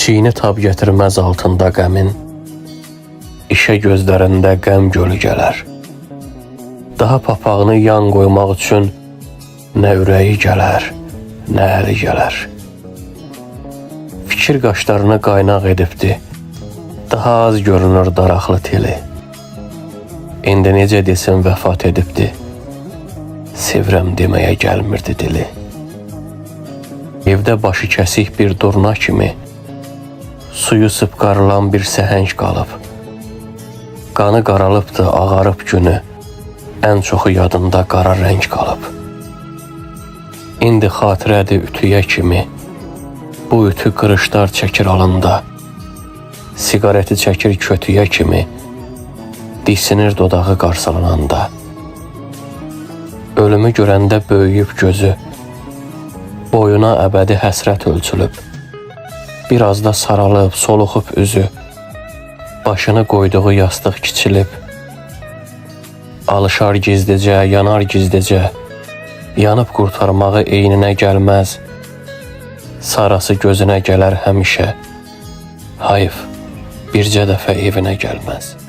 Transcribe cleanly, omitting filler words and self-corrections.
Çiyini tab gətirməz altında qəmin, işə gözlərində qəm gölü gələr. Daha papağını yan qoymaq üçün nə ürəyi gələr, nə əli gələr. Fikir qaşlarını qaynaq edibdi. Daha az görünür daraqlı teli. İndi necə desin vəfat edibdi. Sevirəm deməyə gəlmirdi dili. Evdə başı kəsik bir durna kimi suyu sıpqarılan bir səhəng qalıb. Qanı qaralıbdı, ağarıb günü. Ən çoxu yadında qara rəng qalıb. İndi xatirədir ütüyə kimi. Bu ütü qırışlar çəkir alında. Siqareti çəkir kötüyə kimi. Disinir dodağı qarsalananda. Ölümü görəndə böyüyüb gözü. Boyuna əbədi həsrət ölçülüb. Biraz da saralıb, soluxub üzü. Başını qoyduğu yastıq kiçilib. Alışar gizlicə, yanar gizlicə. Yanıb qurtarmağı eyninə gəlməz. Sarası gözünə gələr həmişə. Hayf, bircə dəfə evinə gəlməz.